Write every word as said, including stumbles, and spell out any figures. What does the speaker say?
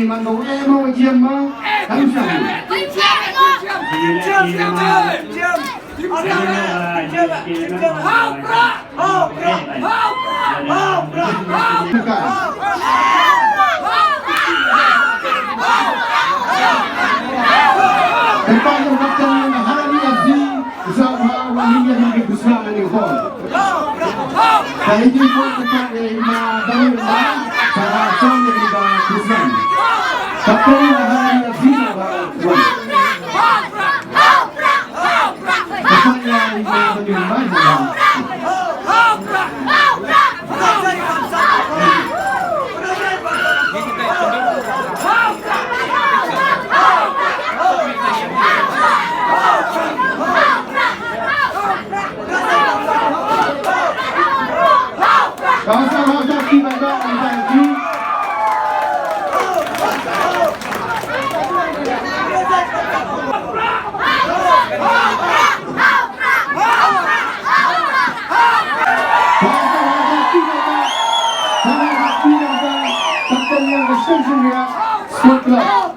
Man ba u eh ma u jiem ma. Kam shang. Ka pa jong kapten jong Harani F C, sa ba wan ïa ki khusnam na Nepal. Ka ïa ki khot ka ta ïa i ma Daniel Ma, sa ba chong ïa ki ba khusnam. Kapten jong Harani F C sa ba wan. Ka ta ïa i ma Daniel Ma sa ba. Sport Club.